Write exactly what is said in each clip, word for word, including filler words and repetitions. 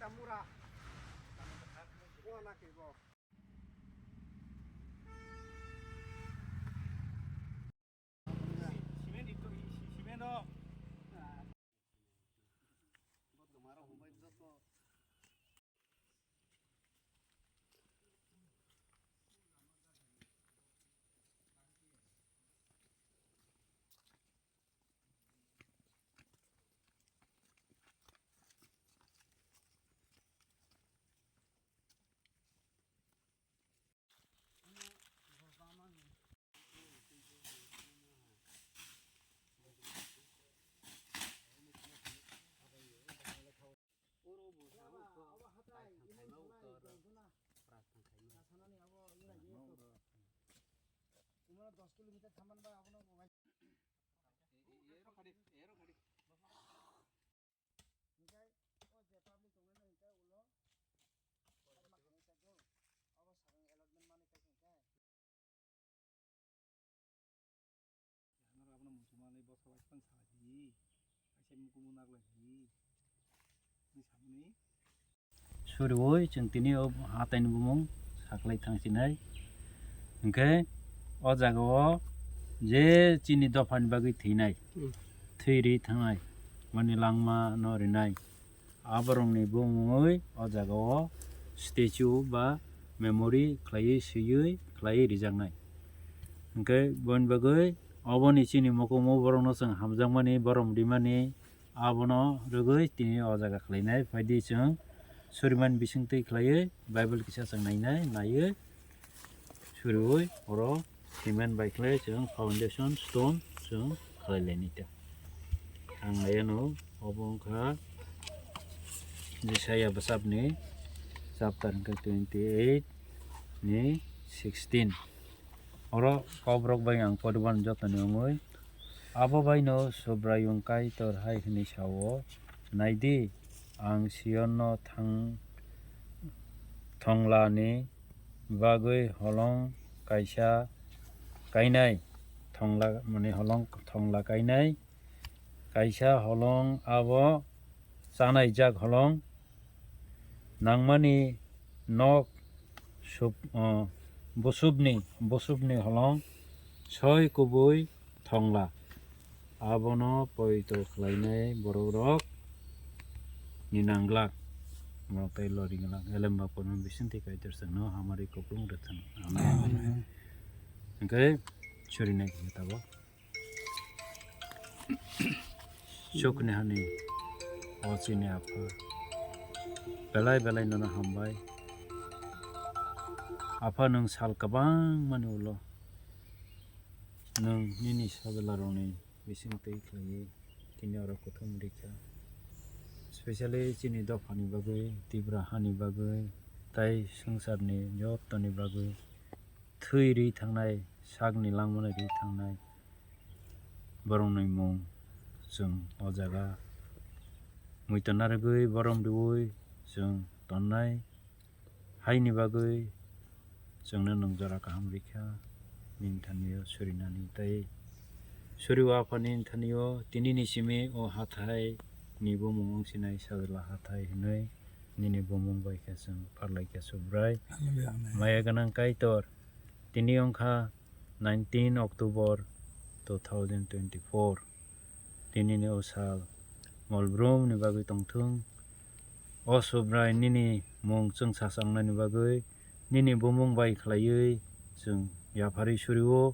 Hinkhe o je public tongnai no hinkhe ulo, obo sakni allotment manwi khe hinkhe. Abono muchungmani bosa bai phano salai di, kaisa mukumu naglai di, hwnwi samani. Suriui chwng tini o hataini bumung saklai thang sinai. Hinkhe o jaga o je chini dophani bagwi thwinai, Hmm. thwi ri thangnai, mani langma no rinai. Aborokni bumungwi o jaga o statue ba memory khlaiwi swiwi khlaiwi rijaknai. Hinkhe boni bagwi oboni chini mukumu borokno chwng hamjakmani, borom rimani, abono rwgwi tini o jaga khlainai. Phaidi chwng surimani bisingtwi khlaiwi Bible kisa chwng nainai, naiwi suriui oro cement bai khlai chwng foundation stone chwng khlai lainai ta. Ang nai ano obo wngkha Jisaya bwsapni chapter hwnkhe twenty eight ni sixteen. Oro kokrok bai ang poribani jotoni wngwi abo baino Subraiyung Kaitor hai hwnwi sao, "Naidi, ang Sionno thang-, thonglani bagwi holong kaisa kainai, thongla, mane holong thongla kainai, kaisa holong abo chanaijak holong, nangmani nok sup-, o, busubni, busubni holong soi kubui thongla." Abono poito khlainai borokrok ni nanglak, borok tei lori glak. Elem Bapono bisingtwi Kaitor chwngno hamari kupulung rwthwng. Amen. Amen. Hinkhe surinai khe tabok. Chukni hani o chini Apha, belai belai nono hambai. Apha, nwng sal kwbangmani ulo nwng nini sajla rokni bising twi khlaiwi tini oro kuthum rikha. Specially chini dophani bagwi, Tripura hani bagwi, tai swngcharni jottoni bagwi thwi ri thangnai, sakni langmani ri thangnai borokni mung chwng o jaga muitu narwgwi borom riui chwng tonnai. Haini bagwi chwngno nwng jora kaham rikha, nini thanio surinani tei suriwa aphani thanio tinini simi o hathai ni bumung wngsinai Sajla hathai hwnwi nini bumung bai khe chwng pharlai khe Subrai. Hallelujah, amen. Maya gwnang Kaitor, tini wngkha nineteen October two thousand twenty-four. Tinini o sal mol brumni bagwi tongthung. O Subrai, nini mung chwng sacha wngnani bagwi, nini bumung bai khlaiwi chwng yapharwi surio.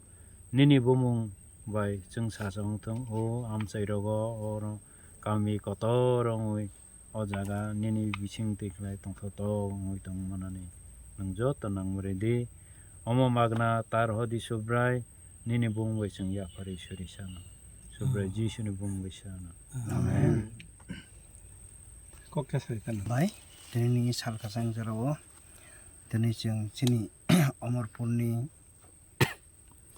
Nini bumung bai chwng sacha wngthung, o amchai rogo, oro kami kotor wngwi o jaga nini bising twi khlai tongthotok wngwi tongmanani nwng joto nangmani rwdi. Omo magna tar hodi Subrai, nini bumung bai chwng yapharwi suri sano. Subrai Jisuni bumung bai sano. Amen. Kok khe sai tano. Bai, tini sal kwchang jorao tini chwng chini Omorpurni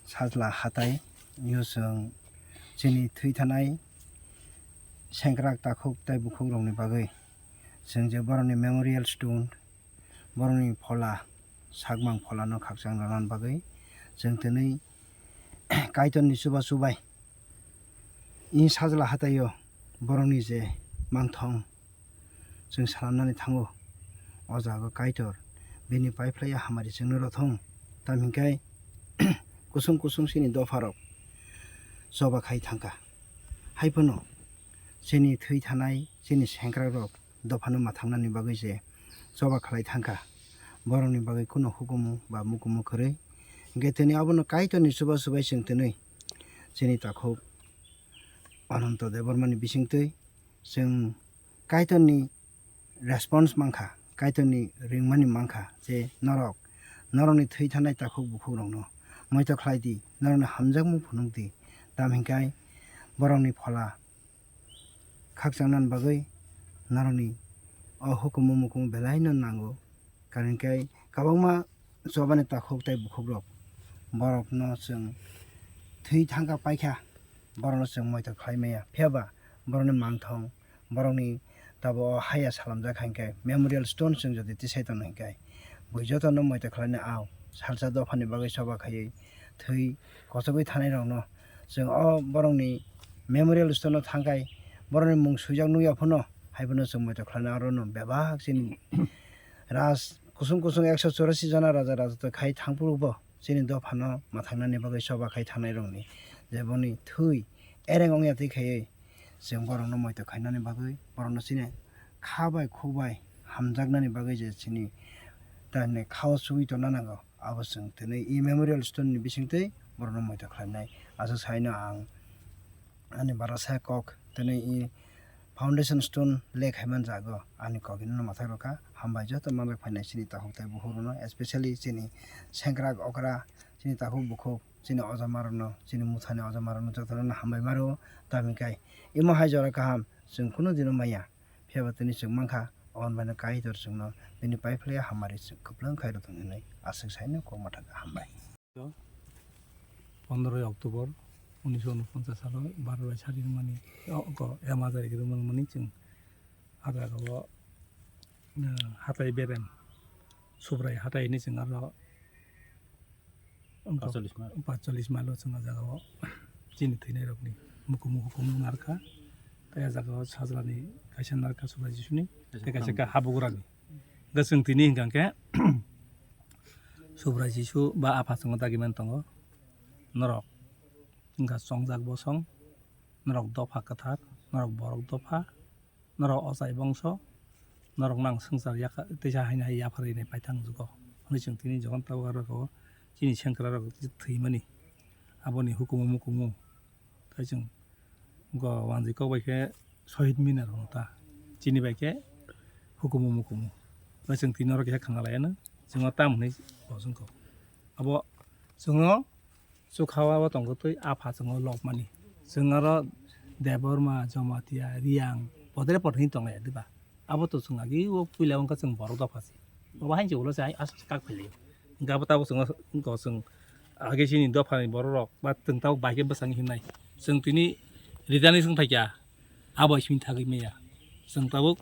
Sajla hatai, yo chwng chini thwi thanai sengkrak takhuk tei bukhuk rokni bagwi chwng je borokni memorial stone, borokni phola, sakmang pholano khakchang rwna bagwi chwng tini Kaitorni chubachu bai i Sajla hataio borokni je mangthong chwng salamnani thango. O jaga Kaitor bini paiphlaiya hamari chwngno rothong, tamhinkhe kusung kusung chini dopharok choba khai thangkha. Haiphano chini thwi thanai chini sengkrakrok dophano mathangnani bagwi se choba khlai thangkha, borokni bagwi kuno hukumu ba mukumu kwrwi. Hinkhe tini abono Kaitorni chuba chubai chwng twnwi chini takhuk Ananto Debbarmani bisingtwi chwng Kaitorni response mankha, Kaitorni ringmani mankha je norok, norokni thwi thanai takhuk bukhukrokno moito khlai di, norokni hamjakmung phunuk di, tamhinkhe borokni phola khakchangna bagwi norokni o hukumu mukumu belaino nango. Karon khe kwbangma chobani takhuk tei bukhukrok borokno chwng thwi thangkha paikha, borokno chwng moito khlai maya. Phiya ba borokni mangthong, borokni tabo o haya salamjak hai khe memorial stone chwng jodi tisai tongno hinkhe bui jotono moito khlaina ao salsa dophani bagwi choba khaiwi thwi kochogwi thanai rokno chwng o borokni memorial stone o thangkhai borokni mung swijak nukya phano haiphano chwng moito khlaina aro no bebak chini raj kusung kusung ekso chorasi jona raja raja to khai thangphuru bo chini dophano mathangnani bagwi choba khai thangnai rokni je boni thwi ereng ongya twi khaiwi chwng borokno moito khainani bagwi borokno chini kha bai khuk bai hamjaknani bagwi je chini tamni khao chugwi tongna nango. Abo chwng tini e memorial stone ni bisingtwi borokno moito khlainai. Aswk saino ang ani barasa kok tini e foundation stone le khaiman jago ani kok hino mwthai rokha. Hambai joto manjak phainai chini takhuk tei bukhuk rokno, especially chini sengkrak okra, chini takhuk bukhuk, chini ojama rokno, chini muthani ojama rokno jotono hambai maro. Tamni kai imo hai jora kaham chwng kunu dino maya. Phiya ba tini chwng mankha, o hwnbaino Kaitor chwngno bini paiphlaiya hamari chwng kwplwng khai rw thung hwnwi aswk saino kok mwthangkha. Hambai. Pondroi October unisho unoponchas salo baro bai sari rwmani, o, ko, em hajar rwmani chwng ah jagao, eh, hatai berem Subrai hatai hinwi chwng aro Wngkha patchallis mile. Patchallis mile o chwng ah jagao chini thwinairokni mukumu hukumu narwkha. Tei ah jagao sajlani kaisa narwkha Subrai Jisuni, tei kaisa kha habugrani. Hwnkhe chwng tini hwnkha khe Subrai Jisu ba Apha chwngno dagi man tongo. Norok wngkha chongjak bosong, norok dopha kwthar, norok borok dopha, norok ochai bongso, norokno ang swngchar yakha teisa haino hai yapharwi nai paithang jugo hwnwi chwng tini jokhon tabuk aro chini sengkrak rok thwimani aboni hukumu mukumu tei chwng go wanjwi kok bai khe Shohid Minar hwno ta, chini bai khe hukumu mukumu bai chwng tini oro khe khna lai anw chwngno tam hwnwi bo chwngkho abo chwngno. Chukha o tongtwi Apha chwngno lobmani. Chwng aro Debbarma, Jamatia, Riyang, podre pod hwnwi tonglaiya diba? Abo to chwng agi o puila wngkha chwng borok dopha se. Obo haino ulo se aswk kak phailaio. Hwnkhe abo tabuk chwngno wngkha chwng agi chini dophani borok rok ba chwng tabuk bai khe bwskango himnai. Chwng tini rijani chwng phaikha. Abo simi thagwi maya. Chwng tabuk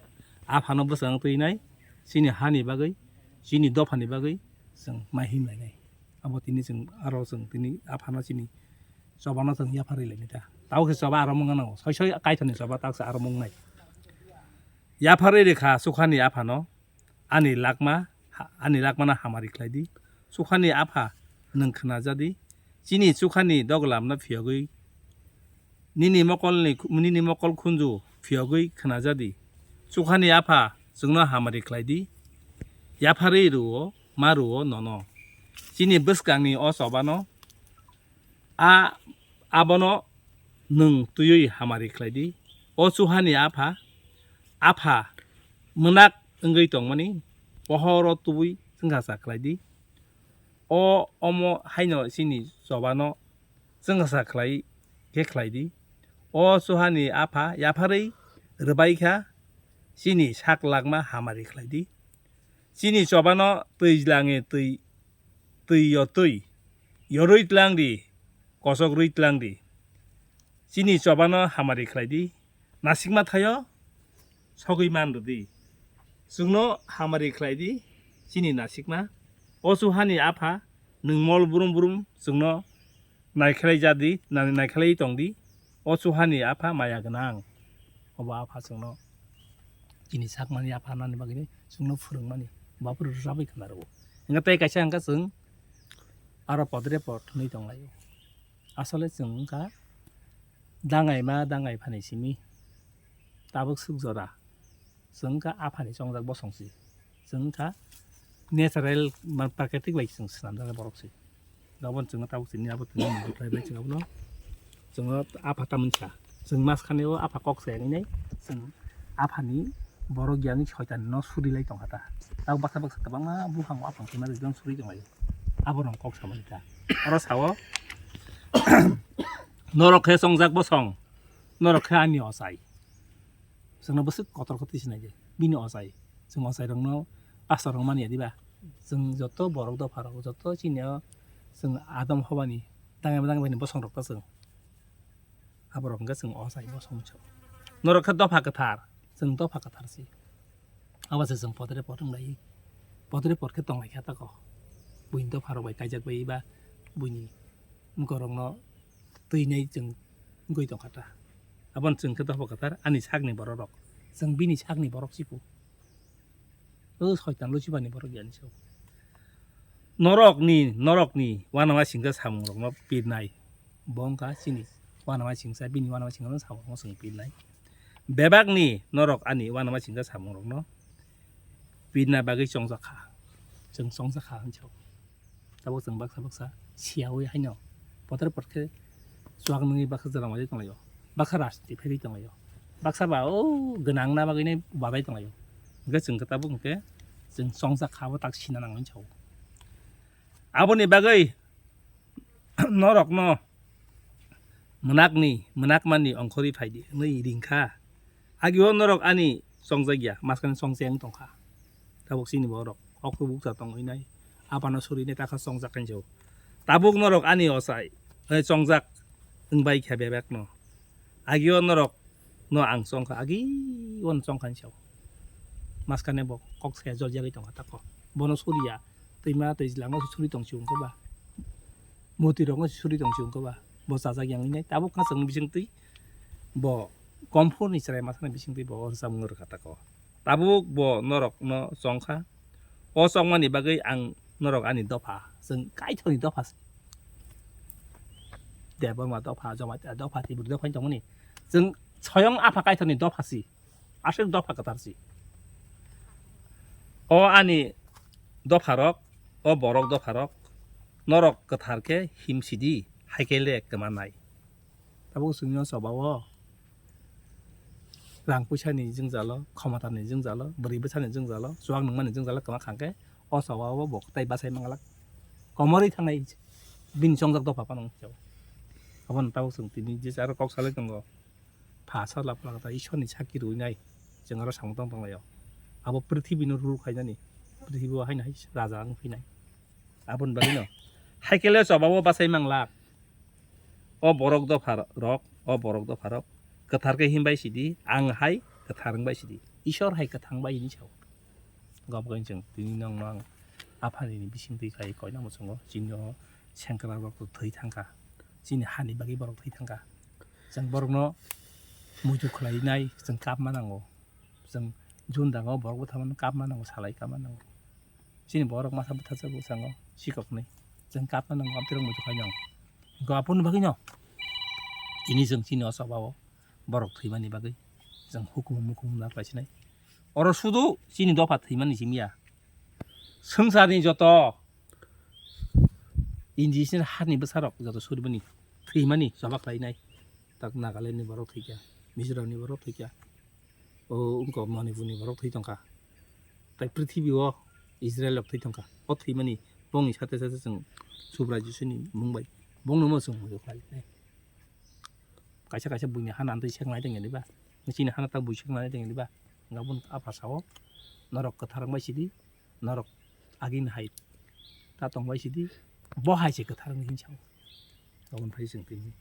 Aphano bwskango twinai, chini hani bagwi, chini dophani bagwi chwng mai himlainai. Abo tini chwng aro chwng tini Aphano chini chobano chwng yapharwi lainai ta. Tabuk se choba aro mungna nango. Soi soi Kaitorni choba taksa aro mungnai. Yapharwi rikha Chukhani Aphano. Ani lakma, ha-, ani lakmano hamari khlai di. Chukhani Apha, nwng khna ja di. Chini Chukhani doglamno phiyogwi, nini mokolni khu-, nini mokol khunju phiyogwi khna ja di. Chukhani Apha, chwngno hamari khlai di. Yapharwi rw-o, ma rw-o nono. Chini bwskangni o chobano A, abono nwng twiwi hamari khlai di. O Chuhani Apha, Apha mwnak wngwi tongmani pohoro tubui chwngkasa khlai di. O omo haino chini chobano chwngkasa khlai khe khlai di. O Chuhani Apha yapharwi rwbai kha, chini sak lakma hamari khlai di. Chini chobano twijlangi twi, twi yotwi, yorwi tlang di, kosok rwi tlang di. Chini chobano hamari khlai di, nasikma thaio sogwi man rw di. Chwngno hamari khlai di, chini nasikma. O Chuhani Apha, nwng mol brum brum chwngno naikhlai ja di, na-, naikhlai tong di. O Chuhani Apha maya gwnang. Obo Apha chwngno chini sakmani apha nani bagwi chwngno phwrwngmani, bo aphuru rwchapwi khna rwo. Hwnkhe tei kaisa hwnkha chwng aro podre pod hwnwi tonglaio. Asole chwng wngkha dangaima dangai phani simi tabuk swk jora. Chwng wngkha aphani chongjak bosong si. Chwng wngkha natural, ma-, prakriti bai chwng swnamjak borok si. Aboni chwngno tabuk chini abo tini bukhai bai chwng abono chwngno apha tamoni sa. Chwng mas khani o apha kok se nai chwng aphani borok yang soitan no suri lai tongkha ta. Tabuk baksa baksa kwbangma buphang o aphang tongna rijak suri tonglaio. Abo rong kok samani ta. Oro sao norok khe chongjak bosong, norok khe ani ochai. Chwngno bwswk kotor khe twi sinai di. Bini ochai. Chwng ochairokno pastor rok manya diba? Chwng joto borok dopha rok, joto chini o chwng Adam hobani, dangai dangai bini bosong rok ta chwng. Aborok hwnkhe chwng ochai bosong chwng. Norok khe dopha kwthar, chwng dopha kwthar si. Abo se chwng podre pod wng lai. Podre pod khe tong lai kha tako. Buini dopha rok bai kaijak bai ba buini borokno twi nai chwng wngwi tongkha ta. Aboni chwng khe dopha kwthar ani sakni borok rok. Chwng bini sakni borok si phu. O soitan luchibani borok yani se. Norokni, norokni uanama singsa samungrokno pirnai. Bo wngkha chini uanama singsa, bini uanama singsa samungrokno chwng pirnai. Bebakni norok ani uanama singsa samungrokno pirna bagwi chongjak kha. Chwng chongjak kha hinwi sao. Tabuk chwng baksa baksa siyaui haino potor pot khe chuak nungwi baksa jora wngwi tonglaio, baksa rajniti phaiwi tonglaio, baksa ba o gwnang na bagwino babai tonglaio. Hwnkhe chwng khe tabuk hwnkhe chwng chongjak kha, abo tak sina nang hinwi sao. Aboni bagwi norokno mwnakni, mwnakmani ongkhorwi phaidi hwnwi ring kha. Agio norok ani chongjak ya, maskani chongcheng tong kha. Tabuk chini borok, okto bukcha tongwi nai, apano suri nai, takha chongjak khe sao. Tabuk norok ani ochai, eh, chongjak wngbai khe bebak no. Agio norok no ang chong kha, agi on chong kha sao. Maskane bo kok saya jol jagwi tong kha tako. Bono suriya, twima twijlang no suri tong si wngkha ba. Moti rok no suri tong si wngkha ba. Bo chajak yang nai, tabuk kha chwng bising twi bo komphur ni chwrai masa ni bising twi bo o rwchapmung rwkha tako. Tabuk bo norok no chong kha. O chongmani bagwi ang norok ani dopha, chwng Kaitorni dopha se. Debbarma dopha, Jamatia dopha, Tiburi dopha hinwi tongmani. Chwng soyong Apha Kaitorni dopha si. Aswk dopha kwthar si. O ani dopha rok, o borok dopha rok, norok kwthar khe him sidi, hai khe le kwma nai. Tabuk chwngno choba o rang puisa ni jwngjal o, khomota ni jwngjal o, bwrwi bwsa ni jwngjal o, chuak nungma ni jwngjal o kwma kha khe o choba o bo tei bachai manglak. Komorwi thangnai bini chongjak dopha phano wngkha. Aboni tabuk chwng tini je aro kok salai tongo. Pha sajla phalakta Ishwarni sakki rwinai chwng aro samung tong tonglaio. Abo prithibi no rule khainani, prithibi o haino hai raja wng phinai. Aboni bagwino hai khe le choba o bachai manglak. O borok dopha rok, o borok dopha rok kwthar khe himbai sidi, ang hai kwthar wngbai sidi, Ishwar hai kwthang bai hinwi sao. Gobgani chwng tini nokno ang aphani ni bising twi khai koina muchungo, chini o sengkrak rok thwi thangkha, chini hani bagwi borok thwi thangkha. Chwng borokno muitu khlainai chwng kapma nango, chwng jundang o borok bwtharmano kapma nango, salai kapma nango. Chini borok masa bwtharjak bwskango sikoknwi chwng kapma nango, amtwrwng muitu khai nango. Hwnkhe aboni bagwino tini chwng chini o choba o borok thwimani bagwi chwng hukumu mukumu na khlai sinai. Oro sudu chini dopha thwimani simi ya. Swngcharni joto indigenous hani bwsarok joto suribani thwimani choba khlainai. Tak Nagaland ni borok thwikha, Mizoram ni borok thwikha, o wngkha Manipur ni borok thwi tongkha. Tai prithibi o Israel rok thwi tongkha. O thwimani bongni sate sate chwng Subrai Jisuni mung bai bongno mo chwng muitu khlainai. Kaisa kaisa buini hana antwi seknai tongya diba? Chini hana ta bui seknai tongya diba? Ngabun apha sao, norok kwthar wngbai sidi, norok agini hai ta tongbai sidi, bo hai se kwthar wngwi hinwi sao. Aboni phai chwng tini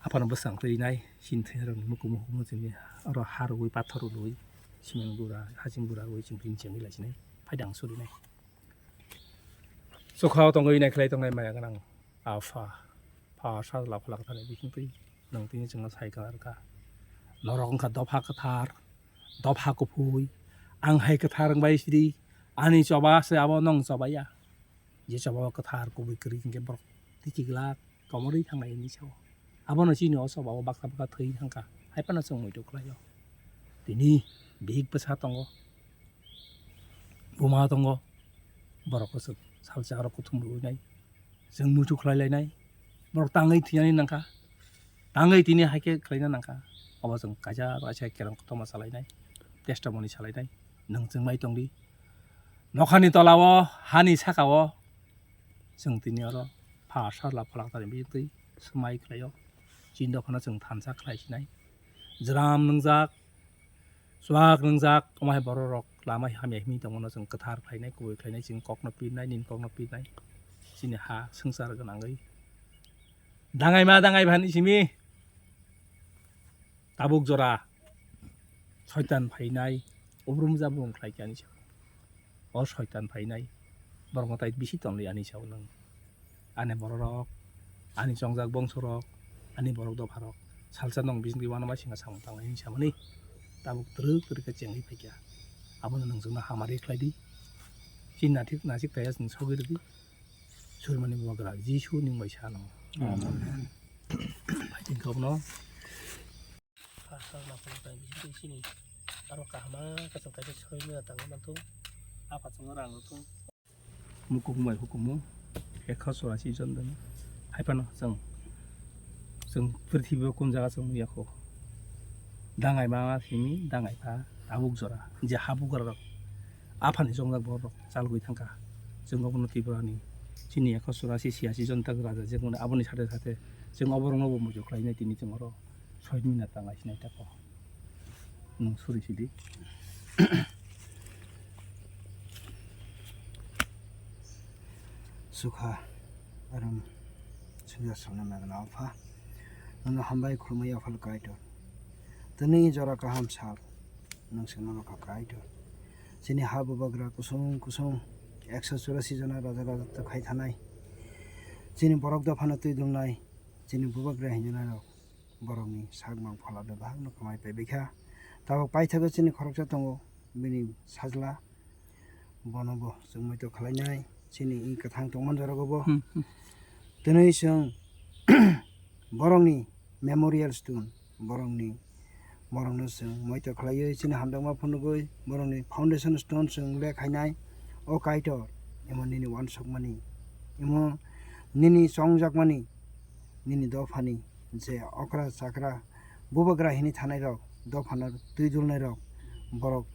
aphano bwsang twi nai, chini thwinairokni mukumu hukumu chini oro ha rwui, pathor rwui, cement gura, haching gura rwui chwng tini chengwi laisinai, phaidang surinai. Chukha o tongwi nai khlai tongnai maya gwnang apha, pha sajla phalak thani bising twi nwng tini chwngno sai kwlar kha. Norok wngkha dopha kwthar, Dopha kuphui, ang hai kwthar wng bai sidi, ani choba se abo nwng choba ya. Je choba o kwthar kubui kwrwi hwnkhe borok twikiglak komorwi thangnai hinwi sao. Abono chini o choba o baksa baksa thwi thangkha, hai phano chwng muitu khlaio. Tini bihik bwsa tongo, buma tongo, borok kwchwk salsa aro kuthum rwinai. Chwng muitu khlai lainai, borok tangwi thwinani nangkha, tangwi tini hai khe khlaina nangkha, obo chwng kaisa kaisa kerong kotorma salainai, testimony salainai, nwng chwng mai tongdi. Nokhani tolao, hani sakao, chwng tini oro pha sarla phalak tani bisingtwi swmai khlaio, chini dophano chwng thansa khlai sinai, jwram nwngjak, Chuak nwngjak, omo hai borok rok lama hamya himwi tongmano chwng kwthar khlainai, kubui khlainai, chwng kokno pirnai, nini kokno pirnai, chini ha swngchar gwnangwi. Dangaima, dangai bhani simi tabuk jora soitan phainai, ubrum jabrum khlai khe ani sa. O soitan phainai, borokno tai bisi tonli ani sao nwng. Ani bororok, ani chongjak bongsorok, ani borok dopharok, salsa nwng bisingtwi uanama singa samung tanglai hinwi samani, tabuk twrwk twrwk khe chengwi phaikha. Abono nwng chwngno hamari khlaidi. Chini nathik nasik taya chwng sogwi rwdi. Surmani bubagra Jisu nwng bai sa nang. Amen. Phaidi khe abono. Pastor Napoleon Pai bisingtwi sini aro kaham khe chwng kaisa soi maya tangwi manthung. Apha chwngno rang rwthung. Mukung bai hukumu ekha chorasi jon dano. Hai phano chwng, chwng prithibi o kun jaga chwng nukya kho. Dangai ma simi dangai pha tabuk jora je habugra rok aphani chongjak borok rok chalgwi thangkha. Chwng obono Tripura ni chini ekha chorasi siyasi jon tak raja je aboni sate sate chwng oborok no bo muitu khlainai tini chwng oro. Soi minute tang lai sinai tako. Nwng suri sidi. Sukha aram sukha salna magna apha. Nono hambai khulumui aphal kaitor. Tini jora kaham sal. Nwng singno nokha kaitor. Chini ha bubagra kusung kusung ekso churasi jona raja raja to khai thanai. Chini borok dophano twi dumnai. Chini bubagra hinjana rok. Borokni sak mang phola bebakno kwmai paibaikha. Tabuk paithago chini khoroksa tongo, bini sajla. Bono bo chwng muitu khlainai, chini i kwthang tongmani jorogo bo. Hmm, hmm. Twnwi chwng borokni memorial stone, borokni, borokno chwng muitu khlaiwi chini hamjakma phunugwi borokni foundation stone chwng le khainai. O Kaitor, imo nini uansukmani, imo nini chongjakmani, nini dophani je okra chakra bubagra hini thanai rok, dophano twi dulnai rok, borok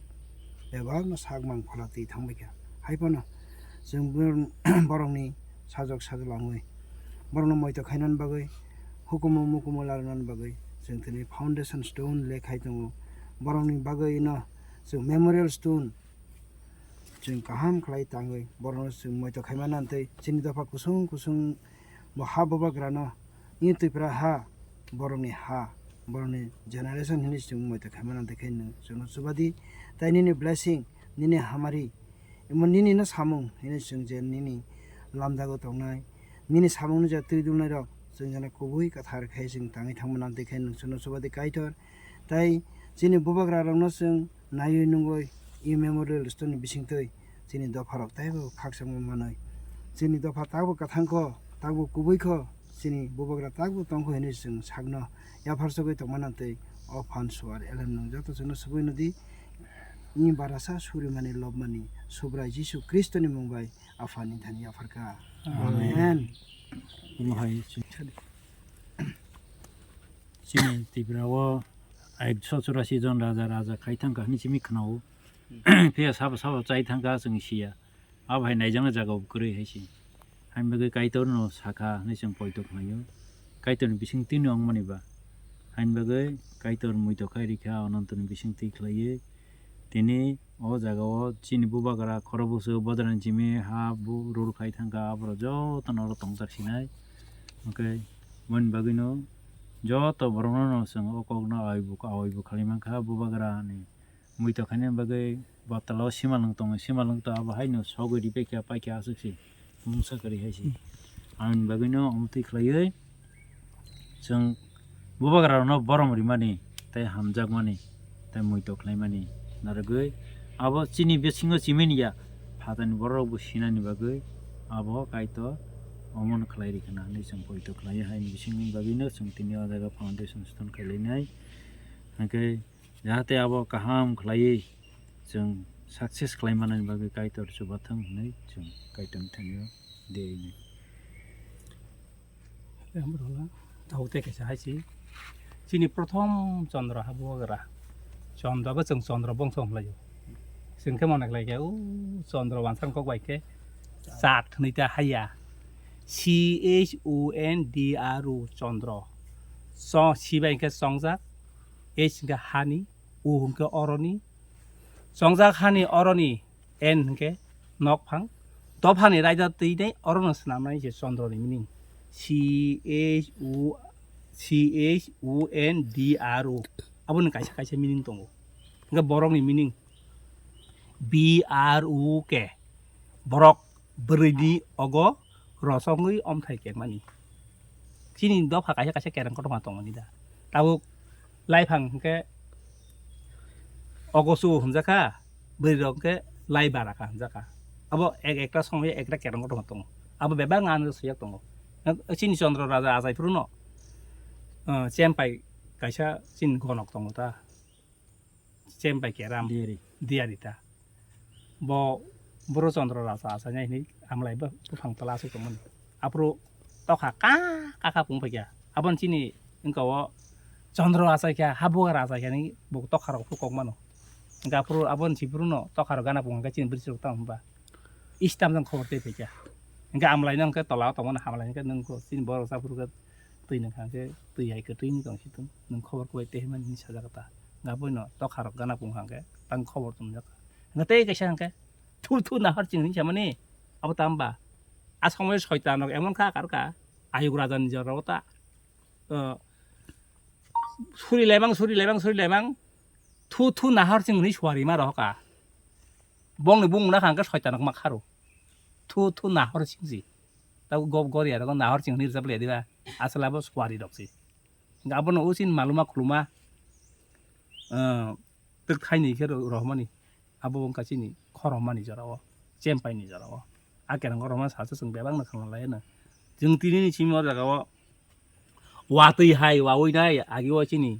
bebakno sak mang phola twi thangbaikha. Hai phano chwng bor-, borokni sajok sajla wngwi borokno moito khainani bagwi, hukumu mukumu larwnani bagwi chwng tini foundation stone le khai tongo. Borokni bagwi no chwng memorial stone chwng kaham khlai tangwi borokno chwng moito khaimani tei chini dopha kusung kusung bo ha bubagrano i Tripura ha borokni ha borokni generation hinwi chwng moito khaimani tei khe nwng chwngno chubadi tei nini blessing nini hamari emo nini no samung hinwi chwng je nini lamjago tongnai nini samungni je twi dulnai rok chwng jana kubui kathar khai chwng tangwi thangmani tei khe nwng chwngno chubadi Kaitor tei chini bubagra rokno chwng naiwi nungwi i memorial stone ni bisingtwi chini dopharok teibo khakchangma manwi. Chini dopha takbo kwthang kho, takbo kubui kho, chini bubagra takbo tong kho hinwi chwng sakno yapharsogwi tongmani tei o phan suar elem nwng joto chwngno swbui nudi. I barasa surimani lobmani Subrai Jisu Khristoni mung bai Aphani thani yapharkha. Amen. Amen. Omo hai chini Tripura o ekso churasi jon raja raja khai thangkha hinwi simi khwnao. Phiya sabo sabo chai thangkha chwng siya. Abo hai naijaknai jaga bo kwrwi hai se. Haini bagwi Kaitor no sakha hinwi chwng poito khlaio. Kaitor ni bising twi no wngmani ba. Haini bagwi Kaitor muitok khai rikha Ananto ni bising twi khlaiwi. Tini o jaga o chini bubagra khorokbwswk bodorani simi ha bu rur khai thangkha aborok joto no oro tongjak sinai. Hwnkhe boni bagwi no joto borok no no chwng o kok no awi bu awi bu khlai mankha bubagra ni. Muitok khaina bagwi bottle o simalwng tongo, simalwng to abo haino sogwi ribaikha paikha aswk se mungsa kwrwi hai se. Aboni bagwino omo twi khlaiwi chwng bubagra rokno borom rimani tei hamjakmani tei muitu khlaimani narwgwi abo chini bisingo chimani ya phatarni borok bo sinani bagwi abo Kaitor omono khlai rikha na hinwi chwng poito khlai hai bisingni bagwino chwng tini o jaga foundation stone khlai lainai. Hwnkhe jahate abo kaham khlaiwi chwng success khlai manani bagwi Kaitor chubathang hinwi chwng Kaitorni thani-o dei. Tei amorokno tabuk tei kaisa hai si. Chini prothom chondro habugra. Chondro bo chwng chondro bongso hwnlaio. Chwng khe mone khlai khe, o chondro wansang kok bai khe chat hwnwi ta haiya. C H O N D R O, chondro. Cho-, C bai khe chongjak, H hwnkhe hani, O hwnkhe oroni. Chongjak hani oroni, N hwnkhe nokphang. Dophani raida twi nai orono swnamnai se chondroni meaning. C H O, C H O N D R O. Aboni kaisa kaisa meaning tongo. Hwnkhe borokni meaning B R O K. Borok bwrwini ogo rosongwi omthai kengmani. Chini dopha kaisa kaisa kereng kotorma tongmani da. Tabuk laiphang hwnkhe ogosu hwnjakha, bwrwirok hwnkhe lai baraka hwnjakha. Abo ek ekta somoi ekta kereng kotorma tongo. Abo bebak ang swiyak tongo. Chini Chondro Raja achai phuru no, ah, chempai kaisa chini gonok tongo ta. Chempai keram. Diyari. Diyari ta. Bo boro Chondro Raja achainai hinwi amlai bo buphang tola aswk tongmani. Aphuru tokha ka ka kha pung paikha. Aboni chini wngka o Chondro achaikha, habugra achaikha hinwi bo tokharok phuru kok mano. Hwnkhe aphuru aboni siphuruno tokharok gana pung hwnkhe chini bwrwisirok tamo hwnba. Istamjang khobor tei paikha. Hwnkhe amlaino hwnkhe tola o tongmani hamlai hwnkhe nwng kho chini borok sa phuru khe twi nangkha hwnkhe twi hai kwtwi wngwi tong si thung. Nwng khobor kwbai tei hwnmani hinwi sajak ta. Hwnkhe aboino tokharok gana pung hwnkhe tang khobor twngjak. Hwnkhe tei kaisa hwnkhe thu thu nahar chwng hinwi samani abo tamo ba? A somoio soitan rok emon kha kar kha ayuk raja ni jorao ta, o, suri laimang, suri laimang, suri laimang, thu thu nahar chwng hinwi suari ma rohor kha. Bongni bung na kha hwnkhe soitan rok ma kharo. Thu thu nahar chwng si. Tabo gob goria rok nahar chwng hinwi rwchap lai diba? Aswk abo suari rok si. Hwnkhe abono o chini maluma khuluma, ah, twk thaini khe ro-, rohormani. Abo wngkha chini khorokmani jorao, chempaini jorao. A kereng khorokma salsa chwng bebakno khna laiyano. Chwng tinini simi o jagao watwi hai wawi nai, agi o chini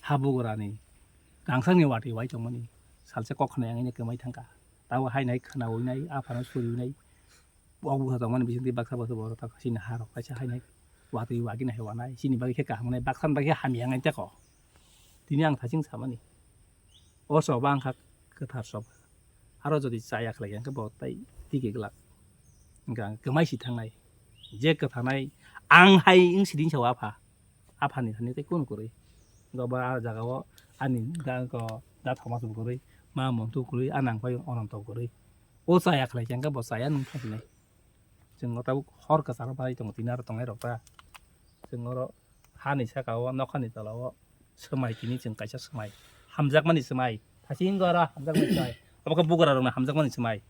habugrani rangchakni watwi wai tongmani. Salsa kok khna yang ini kwmai thangkha. Tabo hai nai khna wi nai, aphano suri wi nai. Bo bwsa tongmani bisingtwi baksa baksa borok tak chini harok kaisa hainai watwi wagini hai wanai chini bagwi khe kaham wngnai baksa ni bagwi khe hamya wngnai tei kok. Tini ang thaching samani o choba wngkha kwthar choba. Aro jodi chaya khlai khe bo tai tiki glak wngkha ang kwmai si thangnai je kwthanai ang hai wng si din sao apha. Aphani thani tei kunu kwrwi. Wngkha ba a jagao ani da, wngkha da Thomas bo kwrwi, ma Montu kwrwi, a nang pai Ononto kwrwi. O chaya khlai khe hwnkhe bo chaya nung thangsinai. Chwng o tabuk hor kwcharo bai tongo tini aro tongnai rok ta. Chwng oro hani saka o nokhani tola o swmai tini chwng kaisa swmai. Hamjakmani swmai. Thaching oro hamjakmani swmai. Obo khe bugra rokni hamjakmani swmai.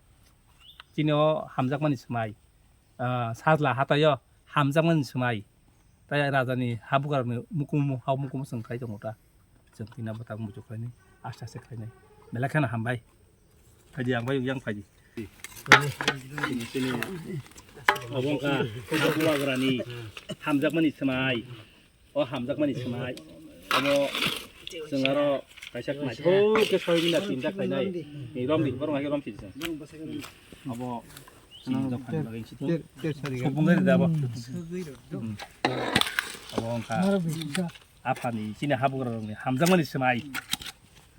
Chini o hamjakmani swmai. Ah, sajla hatai o hamjakmani swmai. Tai rajani habugrani mukumu, ha mukumu chwng khai tongo ta. Chwng tini bo tak muchuk khlainai, aste aste khlainai. Belai kheno hambai. Phaidi ang bai yang phaidi. Obo wngkha habugrani hamjakmani swmai. O hamjakmani swmai. Obo chwng aro kaisa khmai. Thok khe soi mina tinta khlainai. Ni romdi, borok hai romsi chwng. Obo chini dophani bagwi si thung. Subung gari da bo. Hmm. Abo wngkha aphani chini habugrarokni hamjakmani swmai.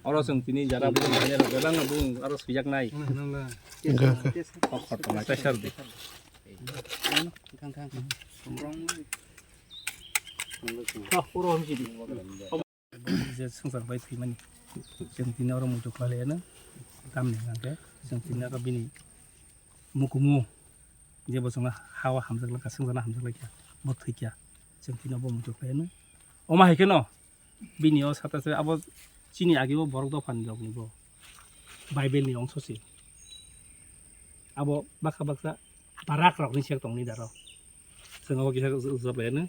Oro chwng tini jara bwrwi manya rok bebak no bung aro swijaknai. Hwnkhe, hwnkhe. Kok khoroknai kaisa rwdi. Je swngchar bai thwimani, chwng tini oro muitu khlai laiyano, tamni hwnkhe chwng tini oro bini mukumu, je bo chwngno ha-o hamjak lai kha, swngcharno hamjak lai kha, bo thwi kha, chwng tini bo muitu khlaiyano. Omo hai kheno bini o sata se abo chini age o borok dophani rokni bo Bible ni ongso se. Abo baksa baksa barak rokni sek tongni daro. Chwng abo kisa ujaklaiyano.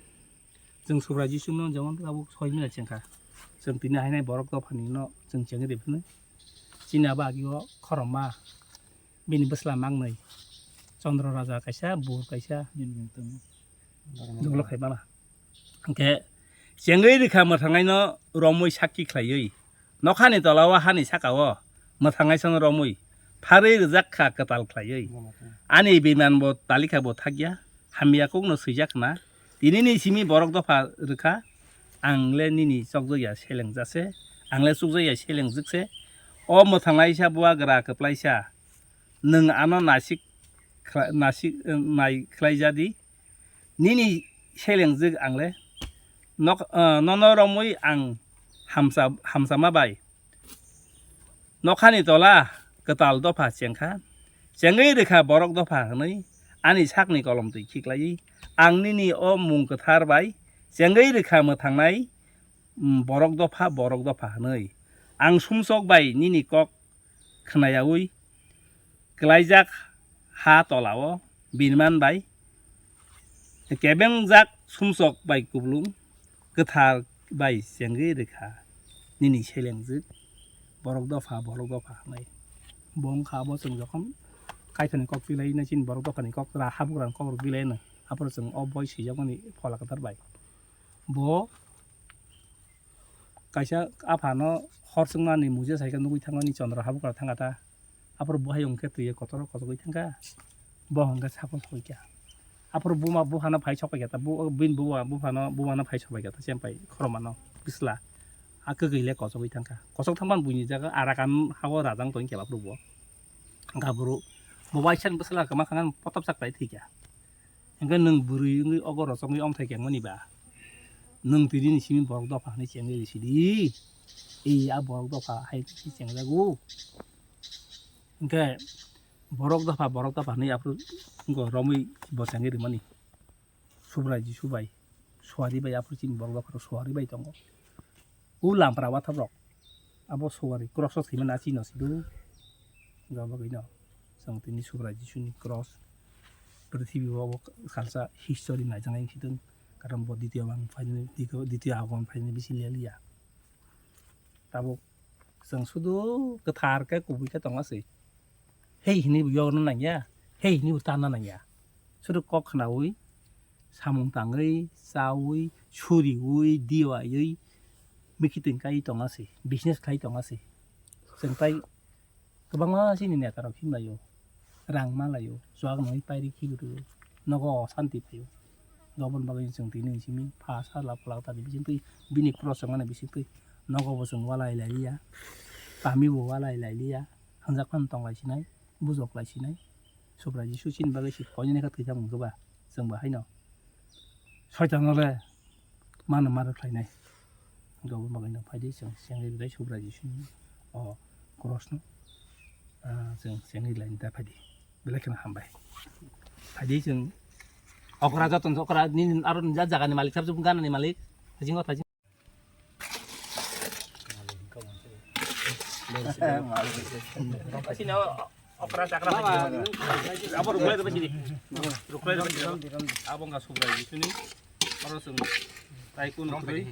Chwng Subrai Jisu no jemon abo soi mina chengkha. Chwng tini hainai borok dophani no chwng chengwi rw phano. Chini abo agi o khorokma bini bwsla mangnwi. Chandra Raja kaisa, Bur kaisa, Dolo khai mala. Hwnkhe chengwi rw kha mwthangnai no romwi sakki khlaiwi. Nokhani tola o hani saka o mwthangnai song romwi pharwi rwjak kha kwtal khlaiwi. Ani biman bo talikha bo thakya, hamya kok no swijak na. Tini ni simi borok dopha rw kha, ang le nini chokjak ya seleng jase, ang le chukjak ya seleng jwk se. O mwthangnai sa bubagra kwplai sa, nwng ano nasik khla-, nasik, eh, nai khlai ja di. Nini selengjwk ang le nok-, ah, nono romwi ang hamsa-, hamsama bai nokhani tola kwtal dopha chengkha, chengwi rwkha borok dopha hwnwi ani sakni kolom twi khiklaiwi ang nini o mung kwthar bai chengwi rwkha mwthangnai, mm, borok dopha, borok dopha hwnwi ang sumsok bai nini kok khnayaui kwlaijak ha tola o birman bai kebengjak sumsok bai kublung kwthar bai chengwi rwkha nini selengjwk borok dopha borok dopha hwnwi. Bo wngkha abo chwng jokhon Kaitorni kok twilaina chini borok dophani kok ra habugrani kok rw twilaino aphuru chwng o boi swijakmani phola kwthar bai bo kaisa aphano hor chwngmani muja saikhe nugwi thangmani Chandra habukra thangkha ta. Aphuru bo hayung khe twiwi kotor kochogwi thangkha. Bo hwnkhe sabo soikha. Aphuru buma buphano phai sokpaikha ta. Bu-, bini buba buphano, bumano phai sokpaikha ta. Chempai khorokmano bwsla. A kwgwi le kochogwi thangkha. Kochok thangmani buini jaga arakan hao rajang tongkha aphuru bo. Hwnkha buru bo waisa ni bwsla kwma khana potop sak pai thwikha. Hwnkhe nwng bwrwi wngwi ogo rochokni omthai kengmani ba? Nwng tini ni simi borok dopha hwnwi chengwi rw sidi. Ei a borok dopha hai khe chengjago. Hwnkhe borok dopha, borok dopha hwnwi aphuru wngkha romwi bo chengwi rwmani. Subrai Jisu bai, suari bai aphuru chini borok dopha rok suari bai tongo. O lampra wathabrok abo suari cross o thwimani a chini no sido. Hwnkhe abo bagwino chwng tini Subrai Jisuni cross prithibi o obo salsa history naijaknai wngsi thung. Karon bo ditiyo bang phainani, ditiyo, ditiyo agon phainani bisi leliya. Tabuk chwng sudu kwthar khe kubui khe tongma se. Hei hwnwi bo yokna nangya, hei hwnwi bo tanna nangya. Sudu kok khnaui, samung tangwi, chaui, suriui, diwaiwi, mikitwng kai tongma se, business khai tongma se. Chwng tai kwbangma chini neta rok himlaio, rang malaio, chuak nungwi pairi khibi rwo, nogo osanti phaio. Aboni bagwi chwng tini simi pha sala phalak tani bisingtwi bini cross wngmani bisingtwi nogo bo chwng walai lailiya, kami bo walai lailiya, hwnjak phano tong lai sinai, bujok lai sinai. Subrai Jisu chini bagwi se koinani kha thwi thangmung khe ba chwng bo haino Soitanno le mano ma rwkhlainai. Hwnkhe obo bagwino phaidi chwng chengwi rwdi Subrai Jisuni o cross no, ah, chwng chengwi laini ta phaidi. Belai kheno hambai. Phaidi chwng okra joto okra nini aro ja jagani malik sabjak ganani malik. Thaijingo thaijingo. Sini o, okra chakra phaidi. Abo ruklai rwbai sini. Ruklai rwbai sini. Abo wngkha Subrai Jisuni. Oro chwng tai kunu kwrwi.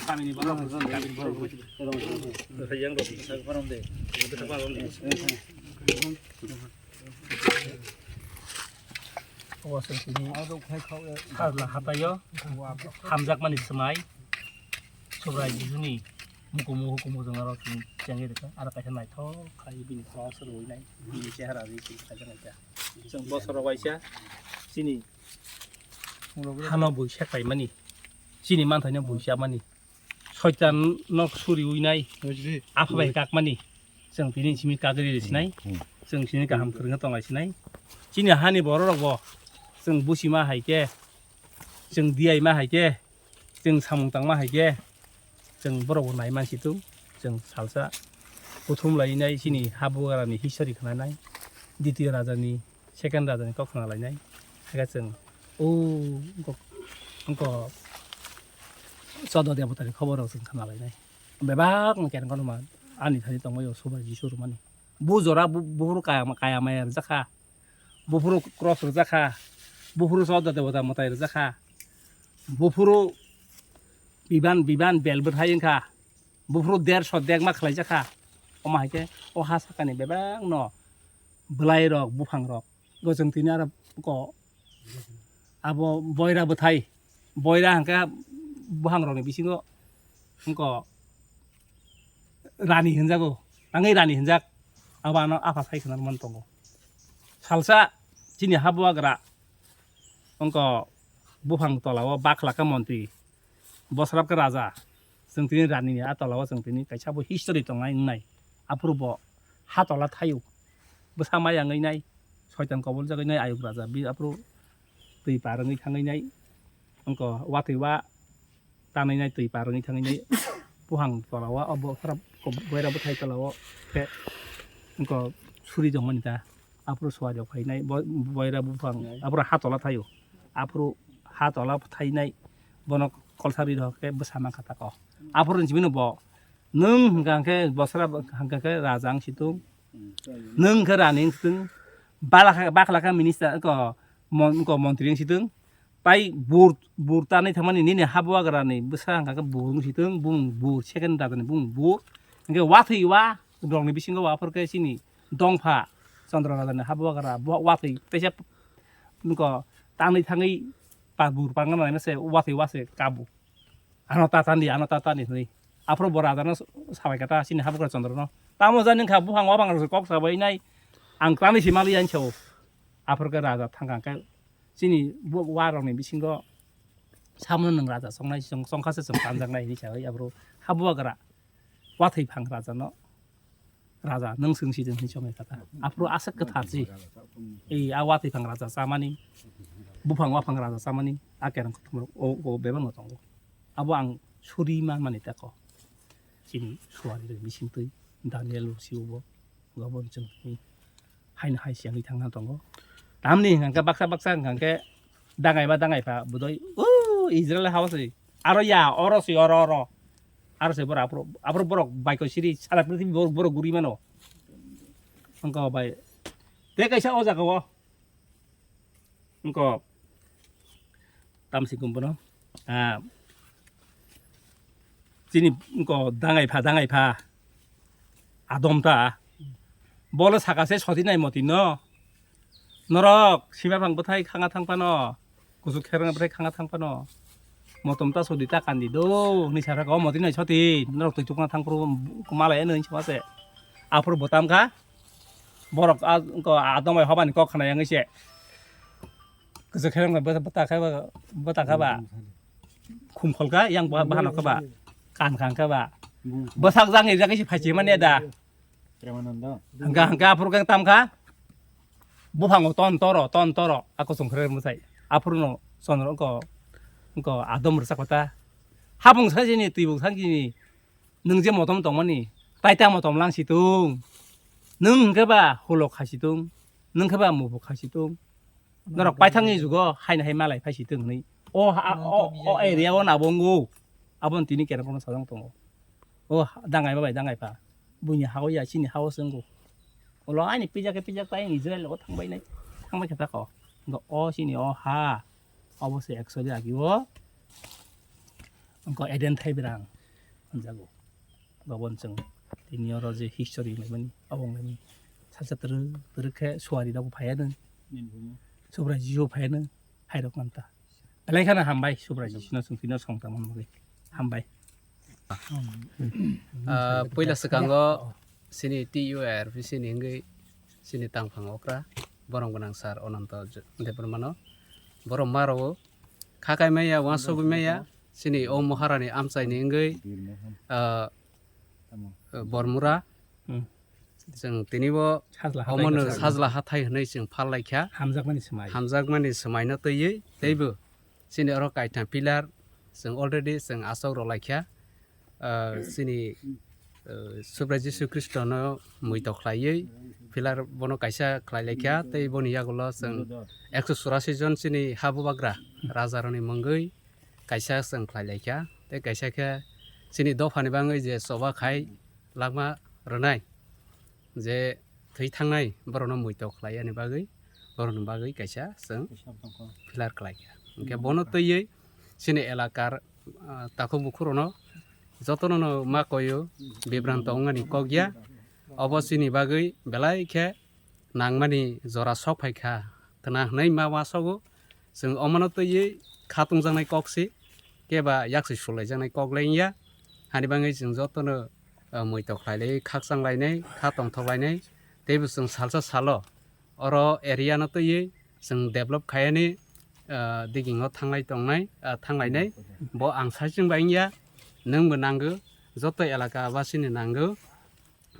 Kamini borok, kamini borok. Yang rok. Obo chwng tini sajla hataio hamjakmani swmai Subrai Jisuni mukumu hukumu chwng aro chwng chengwi rwkha. Aro kaisa naithok khlai bini cross rwinai bini chehara ri chwng khaijak naikha. Chwng bosoro waisa chini hano buisa khlaimani, chini manthaino buisa mani. Soitan no suriwi nai, apha bai kakmani, chwng tini simi kagri rw sinai, chwng sini kaham kwrwngno tong lai sinai. Chini hani borok rok bo chwng busi ma hai khe, chwng diyai ma hai khe, chwng samung tang ma hai khe, chwng borok bo nai man si tung, chwng salsa kuthum lai nai chini ha bugra ni history khna nai, Ditiyo Raja ni second raja ni kok khna lainai. Hakhe chwng o wngkok, wngkok Chodo Debota ni khobor rok chwng khna lainai. Bebak no kereng kono ma ani thani tongmani o Subrai Jisu rwmani. Bu jora bu-, buphuru kaya, kaya maya rwjak kha. Buphuru cross rwjak kha. Buphuru Chodo Debota mwtai rwjak kha. Buphuru biban biban bel bwthai wngkha, buphuru derso degma khlaijak kha. Omo hai khe o ha sakani bebak no bwlai rok, buphang rok, go chwng tini aro ko abo boira bwthai, boira hwnkhe buphang rokni bisingo wngko rani hinjago, tangwi rani hinjak, abo ano apha sai khna man tongo. Salsa chini habuagra wngko buphang tolao bakhlaka montri Bosrabka raja, chwng tini rani ni a tola o chwng tini kaisa bo history tongnai wngnai. Aphuru bo ha tola thaio, bwsa maya wngwi nai, soitan kobol jagwi nai ayuk raja, bi aphuru twi par wngwi thangwi nai, wngko watwi wa tanwi nai, twi par wngwi thangwi nai, buphang tola o, o Bosrab boira bwthai tola o khe wngko suri tongmani ta. Aphuru suari rok phainai, bo-, boira buphang, aphuru ha tola thaio. Aphuru ha tola thainai, bono kolsa ri rok khe bwsa mankha tako. Aphuru ni simi no bo, nwng hwnkha khe bosra hwnkha khe raja wng situng, nwng khe rani wng situng, bala khe, bakla khe minister ko mon-, ko montri wng situng, tai bur, bur tanwi thangmani nini habuagra ni bwsa hwnkha khe bur wng situng, bung bur second raja ni bung bur, hwnkhe watwi wa rokni bisingo aphuru khe chini dongpha Chandra Raja ni habuagra bo watwi teisa nokho tangwi thangwi pa bur pangna nai se watwi wa se kabu. Ano ta tandi, ano ta tandi hwnwi. Aphuru bo raja no sabai kha ta chini habugra Chandra no. Tamo jani wngkha buphang wabang rok kok sabai nai ang tani si mali yan chao. Aphuru khe raja thangkha khe chini bo wa rokni bisingo samno nwng raja songnai song-, songkha se chwng tanjaknai hinwi sabai aphuru habuagra watwi phang raja no. Raja, nwng swng si, hinwi songwi kha ta. Aphuru aswk kwthar si. Ei, a watwi phang raja chamani, buphang waphang raja chamani, a kereng kothom rok o, o bebak no tongo. Abo ang suri man mani tako. Chini suari rok bising twi, Daniel bo si bo, gobon chwng twi. Haino hai si wngwi thangna tongo. Tamni hwnkha khe baksa baksa hwnkha khe dangai ma dangai pha budoi, o Israel hao se. Aro ya, oro se, oro, oro. Aro se borok aphuru, aphuru borok baiko siri sara pwrwthimbi borok, borok guri mano. Wngkha bai. Tei kaisa o jaga o. Wngkha tamsi kum bono. Ah, chini wngkha dangai pha, dangai pha. Adom ta. Bolo saka se soti nai moti no. Norok sima phang bwthai khanga thang phano. Kuchuk kherang bwthai khanga thang phano. Motom ta sodi ta kandi do. Ni sara ko moti nai soti. Norok twi tukna thang phuru malai no hinwi se. Aphuru bo tam kha. Borok a, ko adom bai hobani kok khna yang se. Kuchuk kherang bwthai, bwthai kha ba, bwthai kha ba. Khum khol kha yang ba, bahano kha ba. Kan khang kha ba. Bwsak jang ejak se phaichi mani da. Premananda. Hwnkha, hwnkha, aphuru khe tam kha. Buphango ton toro, ton toro, ako chwng khe mwsai. Aphuru no chondro wngko, wngko adom rwchak kota. Habung sa sini, twibung sa sini. Nwng je motom tongmani, taita motom lang situng. Nwng hwnkhe ba hulo khai situng. Nwng khe ba mubu khai situng. Norok paithakni jugo haino hai malai phai si tong hwnwi. O ha-, o, o area o nabo wngo. Aboni tini kereng kono sajang tongo. O ha-, dangai ba bai dangai pha. Buini ha-o ya, chini ha-o se wngo. Ulo ani pijak khe pijak tai Israel o thangbai nai. Thangbai khe tako. Wngkha o chini o ha. Obo se actually agi o. Wngkha Eden Thaibrang. Hwnjago. Gobon chwng tini oro je history wnglaimani, abo wnglaimani. Salsa twrwk twrwk khe suari rok bo phaiya nwng. Subrai Jisu phaiya nwng, hai rok manta. Belai kheno hambai Subrai Jisu no chwng tini song tangmani bagwi. Hambai. Ah, puila swkango chini T U R P C ni wngwi chini tangphang okra borok gwnang sir Ananto Debbarma no borok ma rwo kha kai maya, uansugwi maya, chini o Maharani amchaini wngwi, ah, Bormura. Hmm. Chwng tini bo sajla hathai omono sajla hathai hwnwi chwng phal lai kha. Hamjakmani swmai. Hamjakmani swmaino twiwi, teibo chini oro kaitham pillar chwng already chwng asok rw lai kha. Ah, chini, ah, Subrai Jisu Khristono muito khlaiwi pillar bono kaisa khlai lai kha, tei boni yagulo chwng ekso churasi jon chini ha bubagra rajarokni mungwi kaisa chwng khlai lai kha, tei kaisa khe chini dophani bangwi je choba khai langma rwnai, je thwi thangnai borokno muito khlai yani bagwi, borokni bagwi kaisa chwng pillar khlai kha. Hwnkhe bono twiwi chini elakar ah, takhuk bukhukrokno jotono no ma koio, bibranto wngmani kok ya. Obo chini bagwi belai khe nangmani jora sok phai kha. Tana hwnwi ma uansukgo, chwng omono twiwi kha tungjaknai kok se, keba yaksi sulaijaknai kok lai wngya. Hani bagwi chwng jotono, ah, muitok khlai lai, khakchang lainai, kha tongthok lainai, teibo chwng salsa salo oro area no twiwi chwng develop khaiyani, ah, digingo thanglai tongnai, ah, thanglainai. Bo ang saichung bai wngya, nwngbo nango, joto elaka basini nango,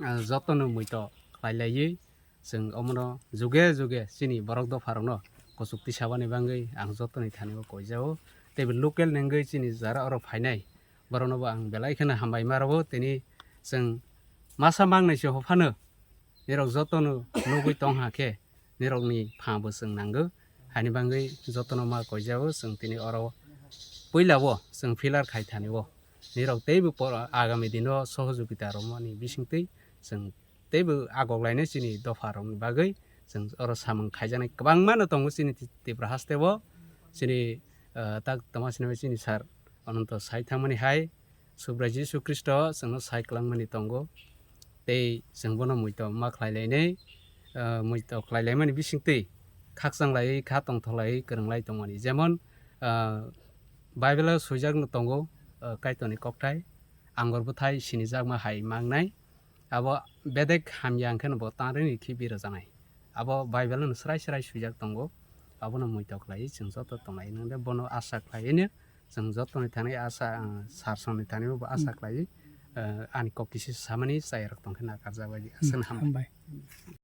ah, jotono muitok khlai laiwi chwng omono juge juge chini borok dopharokno kuchuk tisabani bagwi ang jotoni thani o koijao. Teibo local nengwi chini jara oro phainai borokno bo ang belai kheno hambai ma rwo. Tini chwng masa mangnai se hophano nirok jotono nugwi tong ha khe nirokni pha bo chwng nango. Hani bagwi jotono ma koijao chwng tini oro puila o chwng pillar khai thani o. Nirok teibo por-, agami dino sohojogita romani bisingtwi chwng teibo agok lainai chini dopha rokni bagwi chwng oro samung khaijaknai kwbangma no tongo chini Ti-, Tripura haste o. Chini, ah, tak tama sinamai chini sir Ananto sai thangmani hai Subrai Jisu Khristo chwngno sai kwlangmani tongo. Tei chwng bono muitok ma khlai lainai, ah, muitok khlai laimani bisingtwi khakchang laiwi kha tongthok laiwi kwrwng lai tongmani. Jemon, ah, Bible o swijak no tongo, ah, Kaitorni kokthai, angor bwthai sinijakma hai mangnai. Abo bedek hamya hwnkhe no bo tangrwini khibi rwjaknai. Abo Bible no swrai swrai swijak tongo. Abono muitok khlaiwi chwng joto tonglai nang de bono asa khlaiwi no chwng jotoni thani asa, ah, sar songni thani bo asa khlaiwi, ah, ani kok kisi samani chaya rok tongkhe nakarjak bai aswk no hambai. Hambai.